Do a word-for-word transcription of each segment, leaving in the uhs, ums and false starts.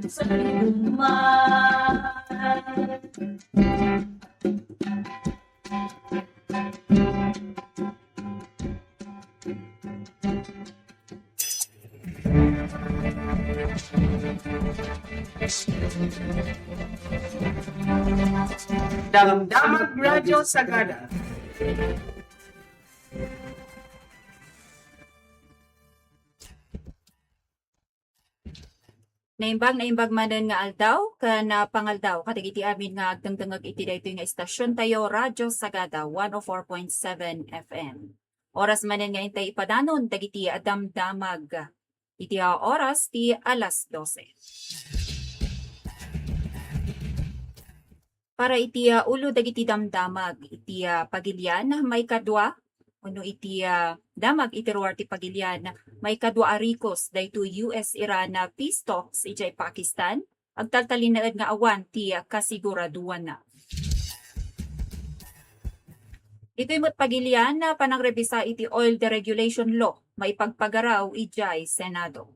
sa luma. Damdamag Radio Sagada. Naimbag, naimbag manen nga aldaw ken, ah, pangaldaw kadagiti amin nga agdengdengngeg iti daytoy nga istasiontayo, Radyo Sagada, one oh four point seven F M. Oras manen nga intay ipadanon dagiti, ah, damdamag. Iti, ah, oras ti alas dose. Para iti, ah, ulo dagiti damdamag, iti, ah, pagilian, maikadua, wenno iti, ah, damag iti ruar ti pagilian, maikadua a rikos daytoy U S Iran a peace talks idiay Pakistan, agtaltalinaed nga awan ti, ah, kasiguraduanna. Ditoy met pagilian, ah, panangrebisa iti oil deregulation law, maipagpagaraw idiay Senado.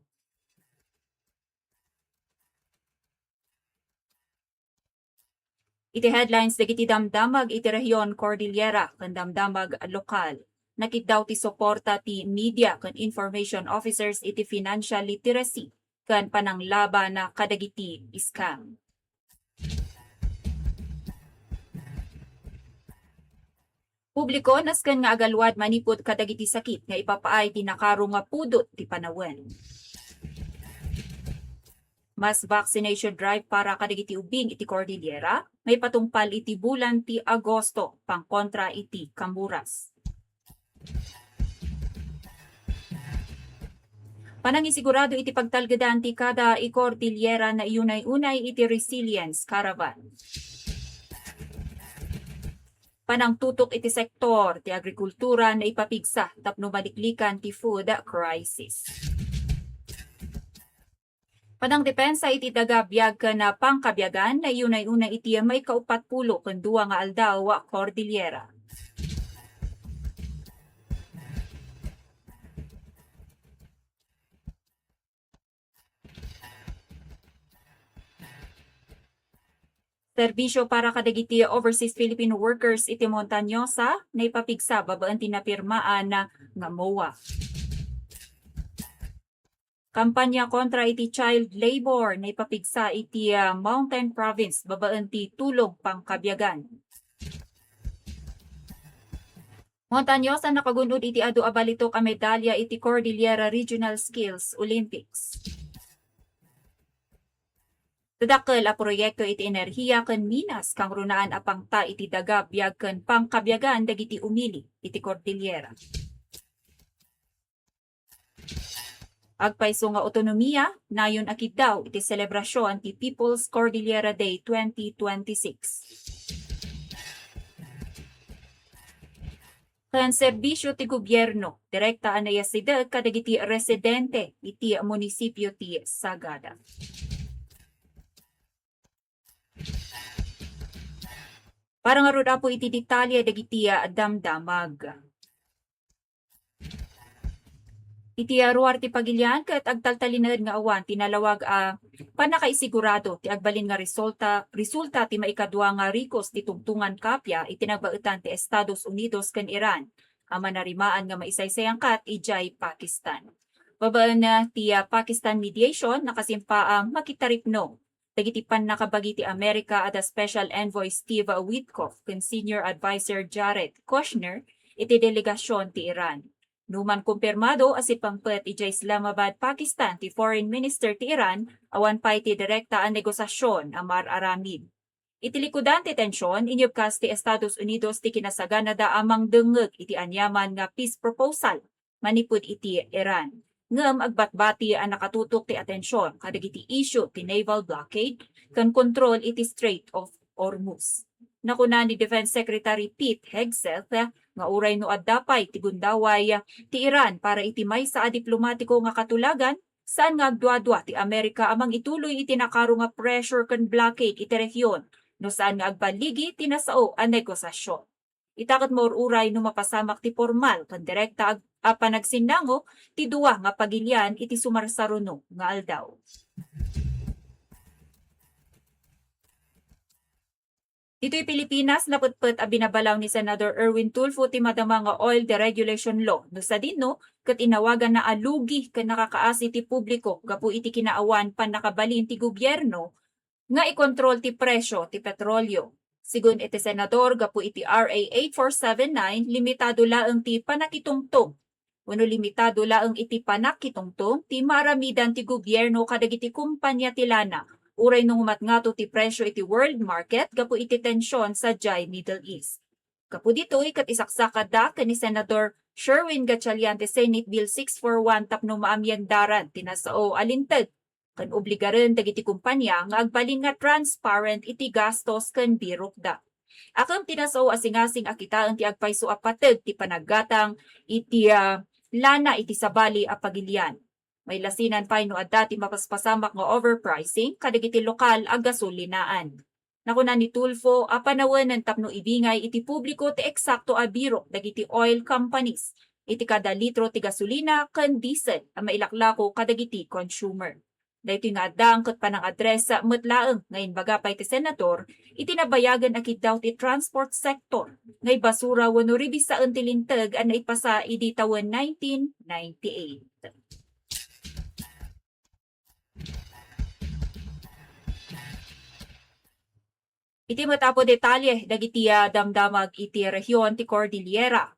Iti headlines dagiti damdamag iti rehion Cordillera ken damdamag lokal. Nakiddaw ti suporta ti media ken information officers iti financial literacy ken pananglaban kadagiti scam. Publiko, nasken nga agaluad manipud kadagiti sakit nga ipapaay ti nakaro nga pudot ti panawen. Mass vaccination drive para kadagiti ubing iti Cordillera, maipatungpal iti bulan ti Agosto, pangkontra iti kamuras. Panangisigurado iti pagtalgedan ti kada Cordillera naiyunay-unay iti Resilience Caravan. Panangtutok iti sektor ti agrikultura naipapigsa tapno maliklikan ti food crisis. Panangdepensa iti daga, biag ken pangkabiagan, naiyunay-unay iti maikaupat pulo ken dua nga aldaw a Cordillera. Serbisyo para kadagiti overseas Filipino workers iti Montañosa, naipapigsa babaen ti napirmaan nga MOA. Kampanya kontra iti child labor naipapigsa iti, ah, Mountain Province babaen ti tulong pangkabiagan. Montañosa nakagun-od iti adu a balitok a medalya iti Cordillera Regional Skills Olympics. Dadakkel a proyekto iti enerhiya ken minas kangrunaan a pangta iti daga, biag ken pangkabiagan dagiti umili iti Cordillera. Agpayso nga autonomia, nayon a kiddaw iti selebrasion ti People's Cordillera Day twenty twenty-six. Ken serbisyo ti gobierno, direkta a naiyasideg kadagiti residente iti munisipio ti Sagada. Para ngarud, Apo, iti detalye dagiti, ah, damdamag. Iti, ah, ruar ti pagilian ket agtaltalinaed nga awan ti nalawag a pannakaisigurado ti agbalin nga resulta, resulta ti maikadua nga rikos ti tungtungan kapia iti nagbaetan ti Estados Unidos ken Iran a manarimaan nga maisaysayangkat idiay Pakistan. Babaen, ah, ti, ah, Pakistan mediation, nakasimpa a makitaripno dagiti pannakabagi ti Amerika a da Special Envoy Steve Witkoff ken Senior Adviser Jared Kushner iti delegasion ti Iran. Numan kumpirmado a sipangpet idiay Islamabad, Pakistan ti Foreign Minister ti Iran, awan pay ti direkta a negosiasion a mar-aramid. Iti likudan ti tension, inyebkas ti Estados Unidos ti kinasaganada a mangdengngeg iti aniaman nga peace proposal manipud iti Iran. Ngem agbatbati a nakatutok ti atension kadagiti isyu ti naval blockade ken kontrol iti Strait of Hormuz. Nakuna ni Defense Secretary Pete Hegseth nga uray no adda pay ti gundaway ti Iran para iti maysa a diplomatiko nga katulagan, saan nga agduadua ti Amerika a mangituloy iti nakaro nga pressure ken blockade iti rehiyon no saan nga agballigi ti nasao a negosiasyon. Ita ket maur-uray no mapasamak ti pormal ken direkta ag-, a panagsinnango ti dua nga pagilian iti sumarsaruno nga aldaw. Ditoy Pilipinas, naputpot a binabalaw ni Senador Erwin Tulfo ti madama nga oil deregulation law no sadino ket inawaganna a lugi ken nakakaasi ti publiko gapu iti kinaawan pannakabalin ti gobierno nga ikontrol ti presyo ti petrolyo. Sigun iti senador, gapu iti R A eight four seven nine, limitado laeng ti panakitungtong wenno limitado laeng iti panakitungtong ti maaramidan ti gobierno kadagiti kompania ti lana, uray no ngumatngato ti presyo iti world market gapu iti tension sadiay Middle East. Gapu ditoy, ket isaksakada ken ni Senador Sherwin Gatchalian ti Senate Bill six four one tapno maamyendaran ti nasao a linteg ken obligaren dagiti kompania nga agbalin nga transparent iti gastos ken birokda. Akem ti nasao a singasing a kitaen ti agpayso a pateg ti panaggatang iti, ah, lana iti sabali a pagilian. Mailasinan pay no adda ti mapaspasamak nga overpricing kadagiti lokal a gasolinaan. Nakuna ni Tulfo a panawenen tapno ibingay iti publiko ti eksakto a birok dagiti oil companies iti kada litro ti gasolina ken diesel a mailaklako kadagiti consumer. Daytoy nga addang ket panang-address met laeng nga imbaga pay ti senador iti nabayagen a kiddaw ti transport sector nga ibasura wenno ribisaen ti linteg a naipasa idi tawen nineteen ninety-eight. Iti met a detalye dagiti, ah, damdamag iti rehiyon ti Cordillera.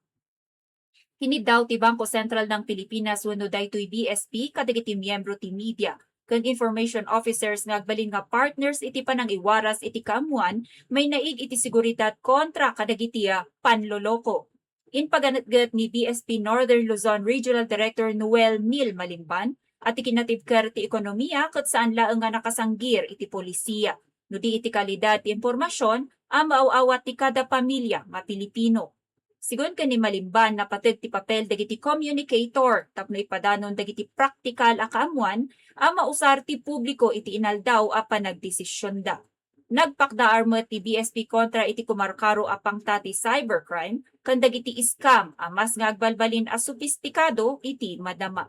Kiniddaw ti Bangko Sentral ng Pilipinas wenno daytoy B S P kadagiti miyembro ti media ken information officers nga agbalin nga partners iti panangiwaras iti kaammuan mainaig iti seguridad kontra kadagiti, ah, panloloko. Impaganetget ni B S P Northern Luzon Regional Director Noel Neil Malimban a ti kinatibker ti ekonomiya ket saan laeng nga nakasanggir iti polisiya, no di iti kalidad ti impormasion a maaw-awat ti kada pamilya nga Pilipino. Sigun ken ni Malimban, napateg ti papel dagiti communicator tapno ipadanon dagiti praktikal a kaammuan a mausar ti publiko iti inaldaw a panagdesisionda. Nagpakdaar met ti B S P kontra iti kumarkaro a pangta ti cybercrime ken dagiti scam a mas nga agbalbalin a sopistikado iti madama.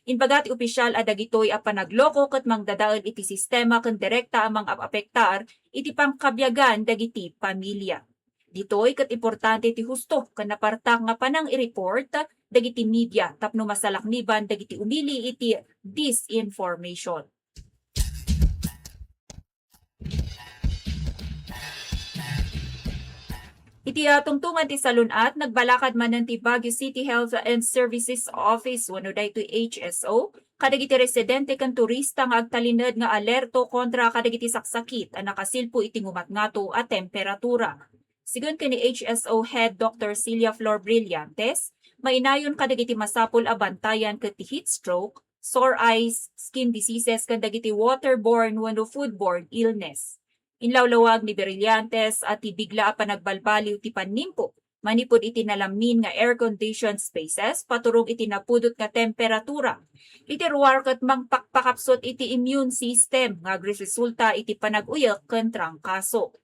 Imbaga ti opisyal a dagitoy a panagloko ket mangdadael iti sistema ken direkta a mangapapektar iti pangkabiagan dagiti pamilya. Ditoy ket importante ti husto ken napartak nga panang-i-report dagiti media tapno masalakniban dagiti umili iti disinformation. Iti, ah, tungtungan ti salun-at, nagbalakad manen ti Baguio City Health and Services Office wenno daytoy H S O kadagiti residente ken turista nga agtalinaed nga alerto kontra kadagiti saksakit a nakasilpo iti ngumatngato a temperatura. Sigun ken ni H S O Head Doctor Celia Flor Brillantes, mainayon kadagiti masapul a bantayan ket ti heat stroke, sore eyes, skin diseases, ken dagiti waterborne wenno foodborne illness. Inlawlawag ni Brillantes a ti bigla a panagbalbaliw ti pannimpo manipud iti nalammin nga air-conditioned spaces paturong iti napudot nga temperatura iti ruar ket mangpakpakapsut iti immune system nga agresulta iti panag-uyek ken trangkaso.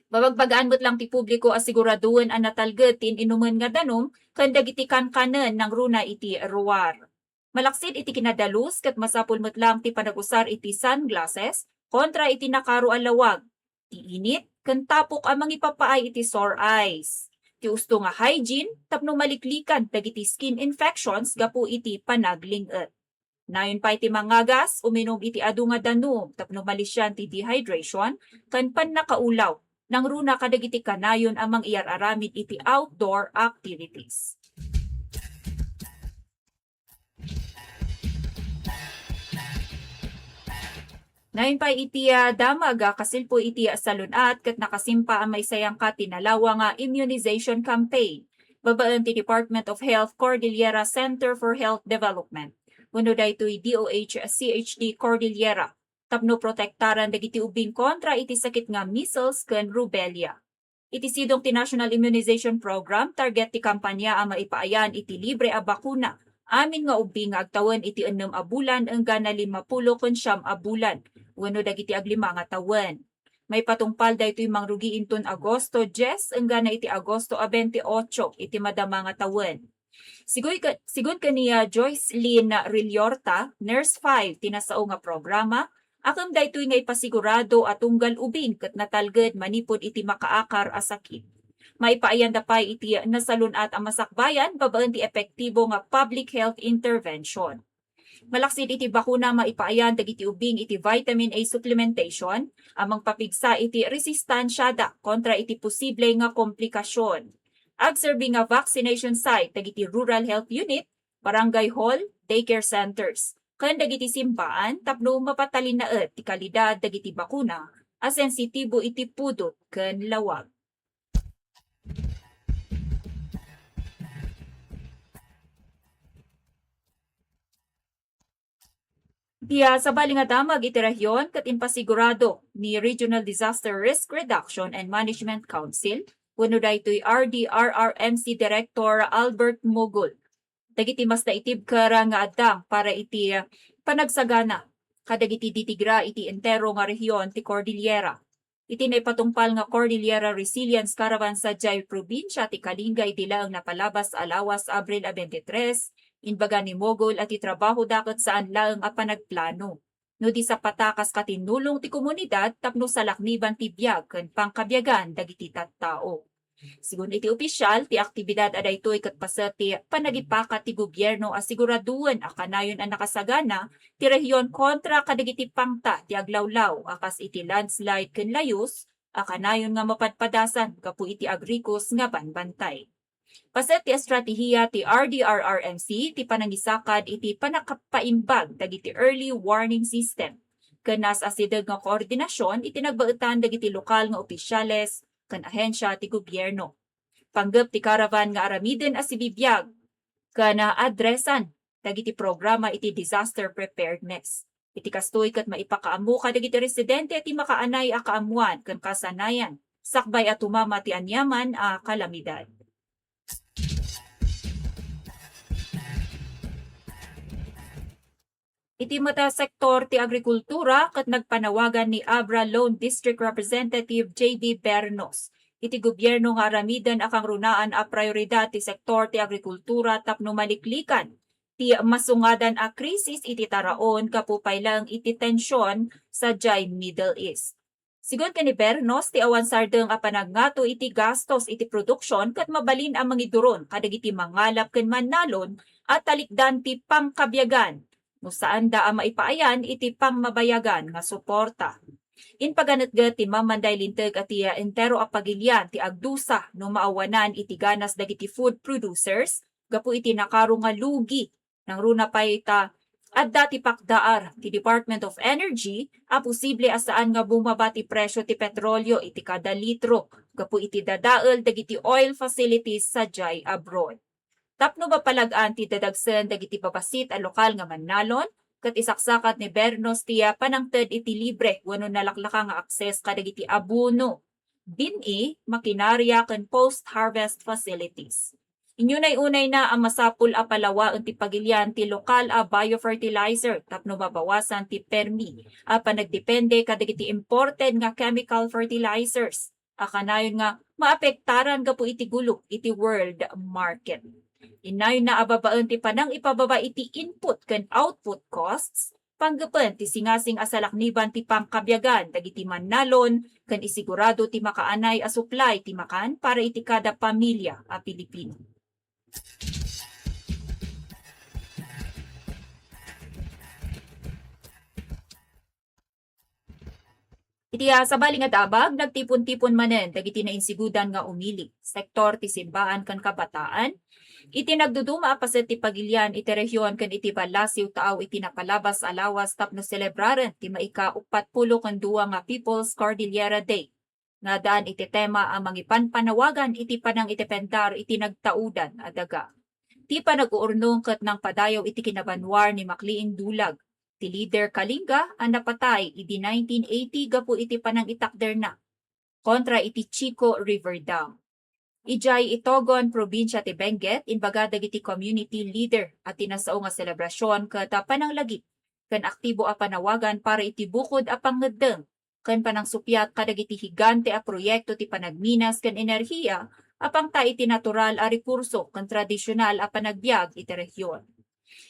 Babagbagaan met lang ti publiko a siguradoen a natalged ti in-inumen nga danum ken dagiti kankanen nangruna iti ruar. Malaksid iti kinadalus ket masapul met lang ti panag-usar iti sunglasses kontra iti nakaro a lawag, ti init, ken tapok a mangipapaay iti sore eyes. Ti usto nga hygiene tapno maliklikan dagiti skin infections gapu iti panagling-et. Nayon pay ti mangagas, uminum iti adu nga danum tapno malisian ti dehydration ken pannakaulaw, nangruna kadagiti kanayon a mangyar-aramid iti outdoor activities. Nayon pay iti, ah, damag a kasilpo iti, ah, salun-at ket nakasimpa a maisayangka ti nalawa nga immunization campaign babaen ti Department of Health Cordillera Center for Health Development wenno daytoy D O H C H D Cordillera tapno protektaran dagiti ubing kontra iti sakit nga measles ken rubella. Iti sidong ti National Immunization Program, target ti kampanya a maipaayan iti libre a bakuna amin nga ubing nga agtawen iti ennem a bulan enggana limmapulo ken siam a bulan wenno dagiti aglima nga tawen. Maipatungpal daytoy mangrugi inton Agosto dies enggana iti Agosto a veintiocho iti madama nga tawen. Sigun ken, sigun ken ni, ah, Joyce Lynn Rilliorta, Nurse five ti nasao nga programa, Akem daytoy nga ipasigurado a tunggal ubing ket natalged manipud iti makaakar a sakit. Maipaayanda pay iti nasalun-at a masakbayan babaen ti epektibo nga public health intervention. Malaksid iti bakuna, maipaayan dagiti ubing iti vitamin A supplementation a mangpapigsa iti resistansiada kontra iti posible nga komplikasyon. Agserbi nga vaccination site dagiti rural health unit, barangay hall, daycare centers, ken dagiti simbaan tapno mapatalinnaed ti kalidad dagiti bakuna a sensitibo iti pudot ken lawag. Iti, ah, sabali nga damag iti rehiyon ket impasigurado ni Regional Disaster Risk Reduction and Management Council wenno daytoy R D R R M C Director Albert Mogul dagiti mas naitibker nga addang para iti, ah, panagsagana kadagiti ditigra iti entero nga rehiyon ti Cordillera. Iti naipatungpal nga Cordillera Resilience Caravan sadiay probinsia ti Kalinga idi laeng napalabas a lawas Abril a twenty-three, imbaga ni Mogul a ti trabahoda ket saan laeng a panagplano, no di sapata kas katinnulong ti komunidad tapno salakniban ti biag ken pangkabiagan dagiti tattao. Sigun iti opisyal, ti aktibidad a daytoy ket paset ti panagipakat ti gobierno a siguradoen a kanayon a nakasagana ti rehiyon kontra kadagiti pangta ti aglawlaw a kas iti landslide ken layus a kanayon nga mapadpadasan gapu iti agrikos nga banbantay. Paset ti estratehiya ti R D R R M C ti panangisakad iti panakapaimbag dagiti early warning system ken naasideg nga koordinasyon iti nagbaetan dagiti lokal nga opisyales ken ahensya ti gobierno. Panggep ti caravan nga aramiden a sibibiag ken addressan dagiti programa iti disaster preparedness. Iti kastoy ket maipakaammo kadagiti residente ti makaanay a kaammoan ken kasanayan sakbay a tumama ti aniaman a kalamidad. Iti met a sektor ti agrikultura ket nagpanawagan ni Abra Lone District Representative J B Bernos iti gobierno nga aramiden a kangrunaan a prioridad ti sektor ti agrikultura tapno maliklikan ti masungadan a krisis iti taraon gapu pay laeng iti tension sadiay Middle East. Sigun ken ni Bernos, ti awan sardeng a panagngato iti gastos iti produksion ket mabalin a mangiduron kadagiti mangalap ken mannalon a talikdan ti pangkabiagan no saanda a maipaayan iti pangmabayagan nga suporta. Impaganetget ti mamanday linteg a ti entero a pagilian ti agdusa no maawanan iti ganas dagiti food producers gapu iti nakaro nga lugi. Nangruna pay ta adda ti pakdaar ti Department of Energy a posible a saan nga bumaba ti presyo ti petrolyo iti kada litro gapu iti dadael dagiti oil facilities sadiay abroad. Tapno mapalag-an ti dadagsen dagiti babassit a lokal nga mannalon, ket isaksakat ni Bernos ti panangted iti libre wenno nalaklaka nga akses kadagiti abono, bin-i, makinarya, ken post-harvest facilities. Inunay-unayna a masapul a palawaen ti pagilian ti lokal a biofertilizer tapno mabawasan ti permi a panagdepende kadagiti imported nga chemical fertilizers a kanayon nga maapektaran gapu iti gulo iti world market. Innayonna a babaen ti panangipababa iti input ken output costs, panggepen ti singasing a salakniban ti pangkabiagan dagiti mannalon ken isigurado ti makaanay a supply ti makan para iti kada pamilya a Pilipino. Iti, ah, sabali nga damag, nagtipon-tipon manen dagiti nainsigudan nga umili, sektor ti simbaan ken kabataan, iti nagduduma a paset ti pagilian iti rehiyon ken iti ballasiw taaw iti napalabas a lawas tapno selebraren ti maika-uppat pulo ken dua nga People's Cordillera Day, nga addaan iti tema a mangipanpanawagan iti panangidependar iti nagtaudan a daga. Ti panag-uurnong ket nangpadayaw iti kinabanwar ni Maclean Dulag, ti lider Kalinga a napatay idi nineteen eighty gapu iti panangitakderna kontra iti Chico River Dam. Idiay Itogon, probinsia ti Benguet, imbaga dagiti community leader a ti nasao nga selebrasion ket pananglagip ken aktibo a panawagan para iti bukod a pangngeddeng ken panangsuppiat kadagiti higante a proyekto ti panagminas ken enerhiya a pangta iti natural a rekurso ken tradisional a panagbiag iti rehiyon.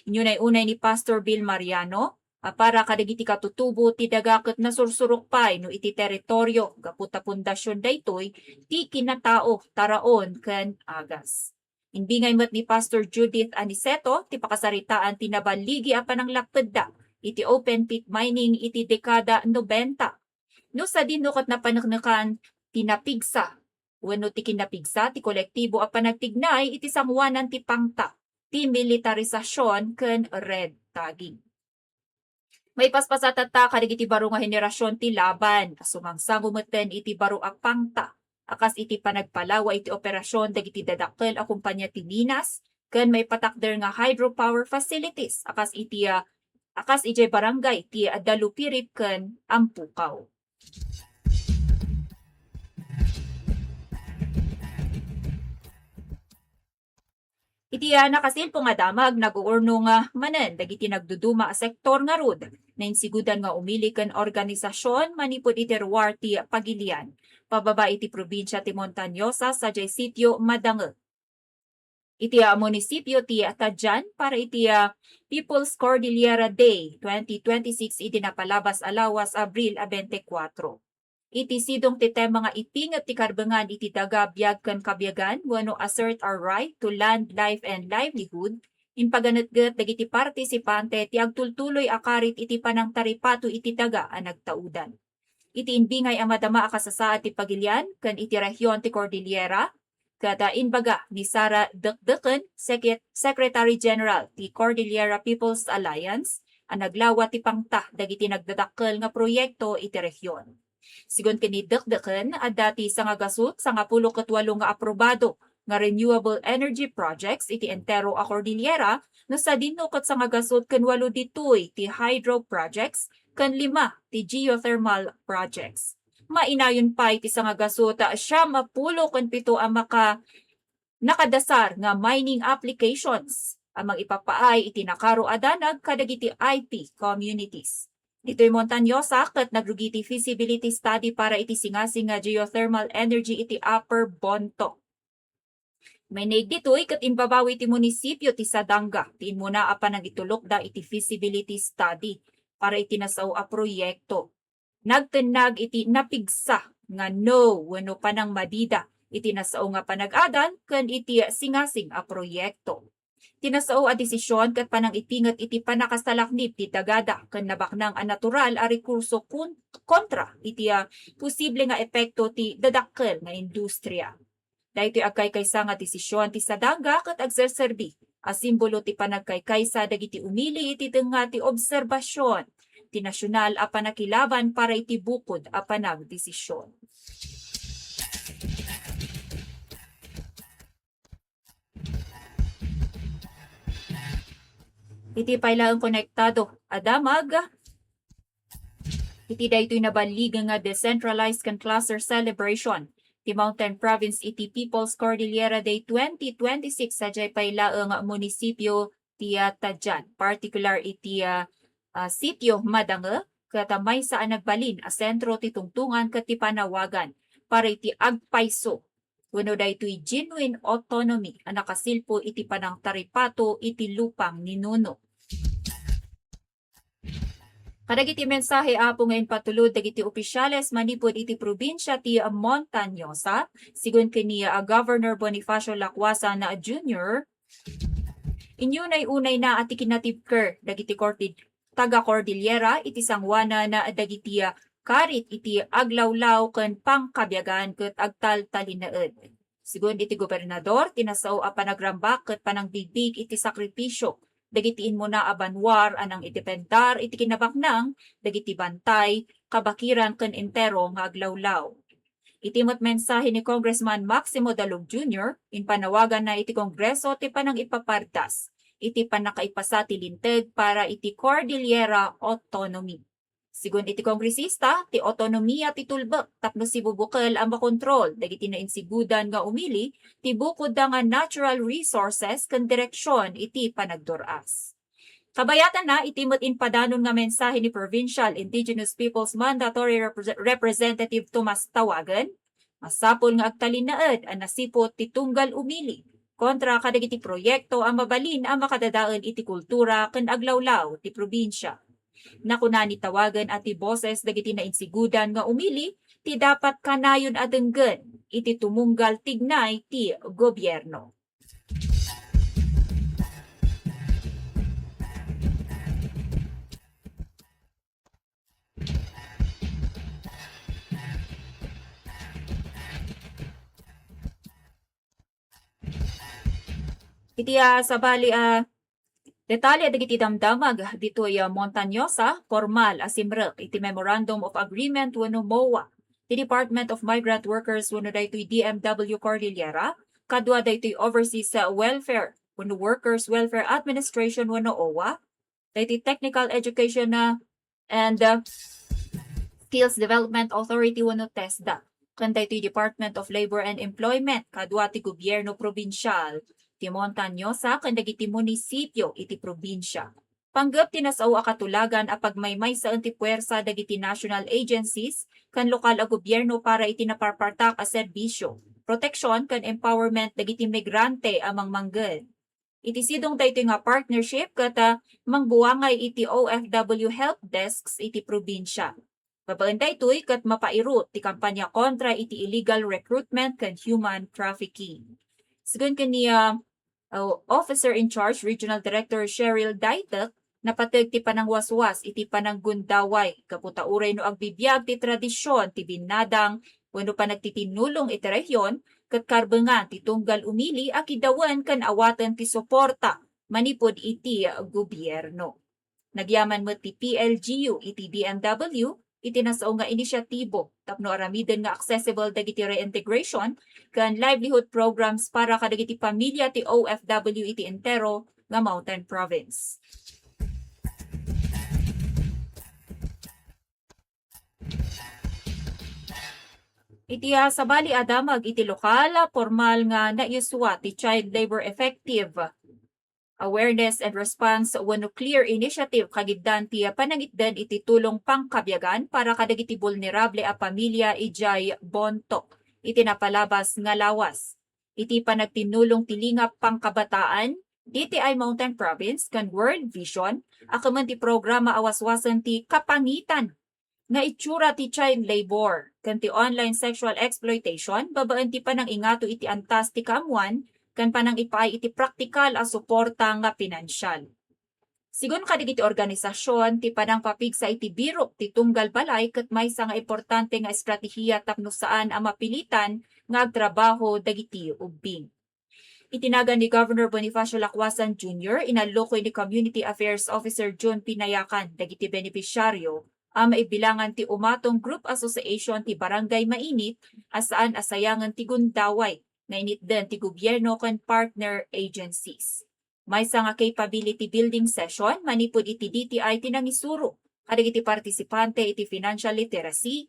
Inunay-unay ni Pastor Bill Mariano, a para kadagiti katutubo ti daga ket nasursurok pay no iti teritorio gapu ta pundasion daytoy ti kinatao, taraon ken agas. Imbingay met ni Pastor Judith Aniceto ti pakasaritaan ti naballigi a pananglapedda iti open pit mining iti dekada nobenta. No sadino ket napaneknekan ti napigsa wenno ti kinapigsa ti kolektibo a panagtignay iti sangoanan ti pangta, ti militarisasion ken red tagging. Maipaspasat ta kadagiti baro nga henerasion ti laban a sumangsango metten iti baro a pangta a kas iti panagpalawa iti operasion dagiti dadakkel a kompania ti minas ken maipatakder nga hydropower facilities a kas iti, ah, a kas idiay barangay ti Dalupirip ken Ampukaw. Iti, ah, nakasilpo nga damag, nag-uurnong, ah, manen dagiti nagduduma a sektor ngarud, nainsigudan nga umili ken organisasion manipud iti ruar ti Pagilian, pababa iti probinsia ti Montañosa, sadiay sitio Madangel. Iti, ah, munisipio ti Tadian para iti, ah, People's Cordillera Day twenty twenty-six idi napalabas a lawas, Abril a twenty-four. Iti sidong ti tema nga ipinget ti karbengan iti daga, biag ken kabiagan wenno assert our right to land, life, and livelihood, impaganetget dagiti partisipante ti agtultuloy a karit iti panangtaripato iti daga a nagtaudan. Iti imbingay a madama a kasasaad ti Pagilian ken iti rehion ti Cordillera, ket, ah, imbaga ni Sara Dekdeken, Secret-, Secretary General ti Cordillera People's Alliance, a naglawa ti pangta dagiti nagdadakkel nga proyekto iti rehion. Sigun ken ni Dekdeken, adda ti sangagasut sangapulo ket walo nga aprobado nga renewable energy projects iti entero a Cordillera, no sadino ket sangagasut ken walo ditoy ti hydro projects ken lima ti geothermal projects. Mainayon pay ti sangagasut siam a pulo ken pito a maka-, nakadasar nga mining applications a mangipapaay iti nakaro a danag kadagiti I P communities. Ditoy Montañosa, ket nagrugi ti feasibility study para iti singasing nga geothermal energy iti Upper Bontoc. Maineg ditoy ket imbabawi ti munisipio ti Sadanga ti immuna a panangitulokda iti feasibility study para iti nasao a proyekto. Nagtennag iti napigsa nga no wenno panangmadida iti nasao nga panag-adan ken iti singasing a proyekto. Ti nasao a desisyon ket panangipinget iti pannakasalaknib ti dagada ken nabaknang a natural a rekurso kun-, kontra iti, ah, posible nga epekto ti dadakkel nga industriya. Daytoy agkaykaysa nga desisyon ti Sadanga ket agserserbi a simbolo ti panagkaykaysa dagiti umili iti tengnga ti obserbasyon ti nasional a panakilaban para iti bukod a panagdesisyon. Iti pay laeng konektado a damag, iti daytoy naballig nga decentralized ken cluster celebration ti Mountain Province iti People's Cordillera Day twenty twenty-six sadiay pay laeng munisipio ti, ah, Tadian, partikular iti, ah, ah, sitio Madangel, ket maysa a nagbalin a sentro ti tungtungan ket ti panawagan para iti agpayso wenno daytoy genuine autonomy a nakasilpo iti panangtaripato iti lupang ni Nuno. Kadagiti mensahe, Apo, nga impatulod dagiti opisyales manipud iti probinsia ti Montañosa, sigun ken ni, ah, Governor Bonifacio Lacuasan Junior, inyunay-unayna a ti kinatibker dagiti Cordi-, taga-Cordillera iti sangoanan dagiti, ah, karit iti aglawlaw ken pangkabiagan ket agtaltalinaed. Sigun iti gobernador, ti nasao a panagrambak ket panangbigbig iti sakripisio dagiti immuna a banua a nangidependar iti kinabaknang dagiti bantay, kabakiran ken entero nga aglawlaw. Iti met mensahe ni Congressman Maximo Dalog Junior, impanawaganna iti Kongreso ti panangipapardas iti pannakaipasa ti Linteg para iti Cordillera Autonomy. Sigun iti Kongresista, ti autonomia ti tulbek tapno sibubukel a makontrol dagiti nainsigudan nga umili ti bukodda nga natural resources ken direksion iti panagdur-as. Kabayatanna, iti met impadanon nga mensahe ni Provincial Indigenous Peoples Mandatory Repre-, Representative Tomas Tawagen, masapul nga agtalinaed a nasiput ti tunggal umili kontra kadagiti proyekto a mabalin a makadadael iti kultura ken aglawlaw ti probinsia. Nakunana ni tawagen a ti boses dagiti nainsigudan nga umili ti dapat kanayon a denggen iti tumunggal ti ignay ti gobierno. Iti, ah, sabali, ah, detalye dagiti damdamag ditoy, ah, Montañosa, pormal a simrek iti Memorandum of Agreement wenno MOA ti Department of Migrant Workers wenno daytoy D M W Cordillera kadua daytoy Overseas, ah, Welfare wenno Workers Welfare Administration wenno OWWA, daytoy Technical Education, ah, and, ah, Skills Development Authority wenno TESDA, ken daytoy Department of Labor and Employment kadua ti gobierno probinsial ti Montañosa ken dagiti munisipio iti probinsia. Panggep ti nasao a katulagan a pagmaymaysaen ti puwersa dagiti national agencies ken lokal a gobierno para iti naparpartak a serbisio, proteksion ken empowerment dagiti migrante a mangmangged. Iti sidong daytoy nga partnership ket, ah, mangbuangay iti O F W help desks iti probinsia. Babaen daytoy ket mapairut ti kampanya kontra iti illegal recruitment ken human trafficking. Sigun ken ni, ah, uh, Officer in Charge Regional Director Cheryl Daitek, napateg ti panangwaswas iti pananggundaway gapu ta uray no agbibiag ti tradision ti binnadang wenno panagtitinnulong iti rehion, ket karbengan ti tunggal umili a kidawen ken awaten ti suporta manipud iti gobierno. Nagyaman met ti P L G U iti D M W iti nasao nga inisyatibo tapno aramiden nga accessible dagiti reintegration ken livelihood programs para kadagiti pamilia ti O F W iti entero nga Mountain Province. Iti, ah, sabali a damag iti lokal, ah, pormal nga naisua ti Child Labor Effective Awareness and Response wenno CLEAR Initiative kagiddan ti panangitdan iti tulong pangkabiagan para kadagiti bulnerable a pamilia idiay Bontoc iti napalabas nga lawas. Iti panagtinnulong ti Lingap Pangkabataan, D T I Mountain Province ken World Vision a kemen ti programa a waswasen ti kapangitan nga itsura ti child labor ken ti online sexual exploitation babaen ti panangingato iti antas ti kaammoan ken panangipaay iti praktikal a suporta nga pinansial. Sigun kadagiti organisasion, ti panangpapigsa iti birok ti tunggal balay ket maysa nga importante nga estratehiya tapno saan a mapilitan nga agtrabaho dagiti ubbing. Iti nagan ni Governor Bonifacio Lacuasan Junior, inallukoy ni Community Affairs Officer Jun Pinayacan dagiti benepisyaryo a maibilangan ti Umatong Group Association ti Barangay Mainit a saan a sayangen ti gundaway nga initdan ti gobierno ken partner agencies. Maysa nga capability building session manipud iti D T I ti nangisuro kadagiti partisipante iti financial literacy,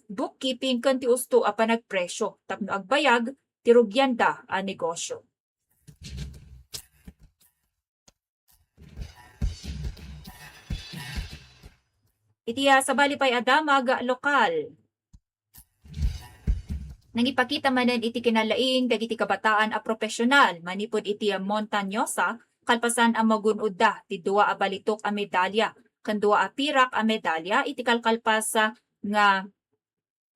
bookkeeping ken ti usto a panagpresyo tapno agbayag ti rugianda a negosyo. Iti, ah, sabali pay a damag lokal. Nangipakita manen iti kinalaing dagiti kabataan a profesional manipud iti Montañosa, kalpasan a magun-odda ti dua a balitok a medalya ken dua a pirak a medalya iti kalkalpas, ah, nga,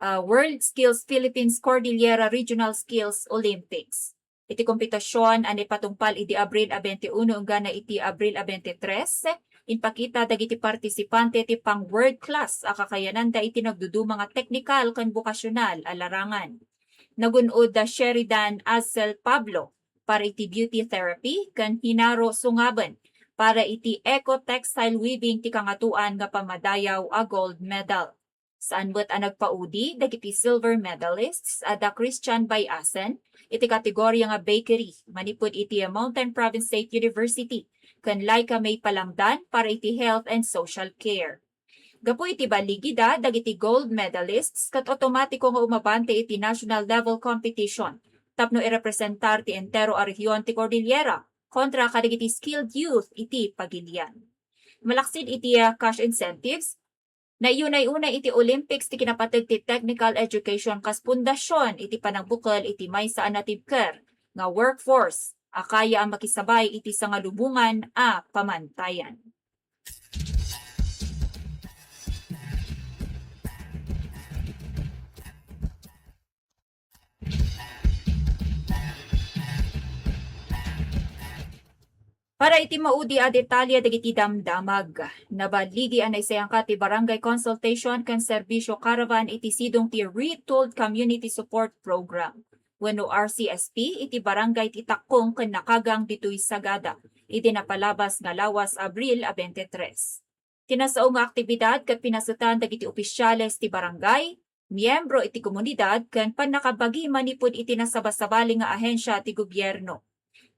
ah, World Skills Philippines Cordillera Regional Skills Olympics. Iti kompetision a naipatungpal idi Abril a twenty-uno enggana iti Abril a twenty-tres, impakita dagiti partisipante ti pang-world class a kakayananda iti nagduduma nga teknikal ken bokasional a larangan. Nagun-od da Sheridan Azel Pablo para iti beauty therapy ken Hinaro Sungaben para iti eco textile weaving ti kangatoan nga pammadayaw a gold medal. Saan met a nagpaudi dagiti silver medalists a da Christian Bayasen iti kategoria nga bakery manipud iti Mountain Province State University ken Laika May Palangdan para iti health and social care. Gapu iti baligida dagiti gold medalists ket automatiko nga umabante iti national level competition tapno irepresentar ti entero a rehiyon ti Cordillera kontra kadagiti skilled youth iti pagilian. Malaksid iti, ah, cash incentives, naiyunay-unay iti Olympics ti kinapateg ti technical education kas pundasyon iti panagbukel iti maysa a natibker nga workforce a kaya a makisabay iti sangalubongan a pamantayan. Para iti maudi a detalye dagiti damdamag, naballigi a naisayangka ti Barangay Consultation ken Serbisio Caravan iti sidong ti Retooled Community Support Program wenno R C S P iti barangay ti Takong ken Nakagang ditoy Sagada idi napalabas nga lawas Abril a twenty-three. Ti nasao nga aktibidad ket pinasetan dagiti opisyales ti barangay, miyembro iti komunidad ken pannakabagi manipud iti nasabasabali nga ahensia ti gobierno.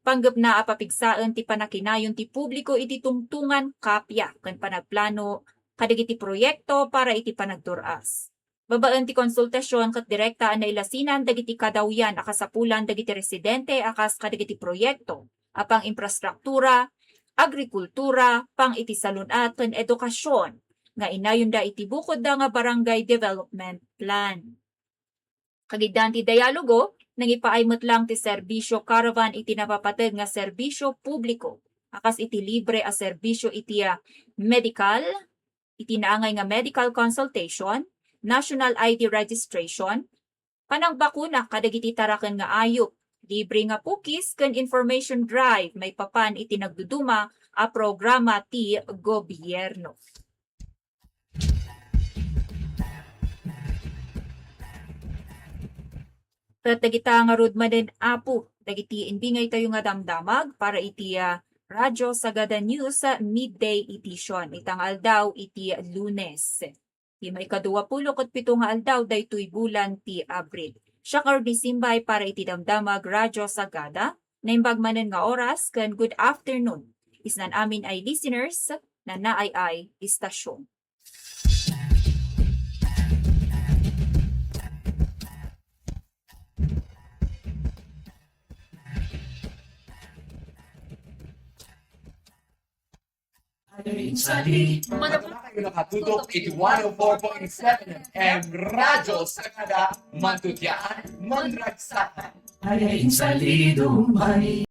Panggepna a papigsaen ti pannakinayon ti publiko iti tungtungan, kapia ken panagplano kadagiti proyekto para iti panagdur-as. Babaen ti konsultasion ket direkta a nailasinan dagiti kadawyan a kasapulan dagiti residente a kas kadagiti proyekto a pang-infrastruktura, agrikultura, pang iti salun-at ken edukasion nga inayonda iti bukodda nga Barangay Development Plan. Kagiddan ti dialogo, nangipaay met lang ti serbisio caravan iti napapateg nga serbisio publiko, a kas iti libre a serbisio iti, ah, medical, iti naangay nga medical consultation, national I D registration, panangbakuna kadagiti taraken nga ayup, libre nga pukis ken information drive maipapan iti nagduduma a programa ti gobierno. Ket dagita ngarud manen, Apo, dagiti imbingaytayo nga damdamag para iti, ah, Radyo Sagada News, ah, Midday Edition, ita nga aldaw iti Lunes. Ti maikadua pulo ket pito nga aldaw daytoy bulan ti Abril. Siak ngarud ni Simbay para iti damdamag Radyo Sagada, naimbag manen nga oras ken good afternoon. Isnan amin ay listeners, nanaay ay istasyon. Kayo nakatutok iti one oh four point seven F M Radyo Sagada, Mantugyan, Manragsakan.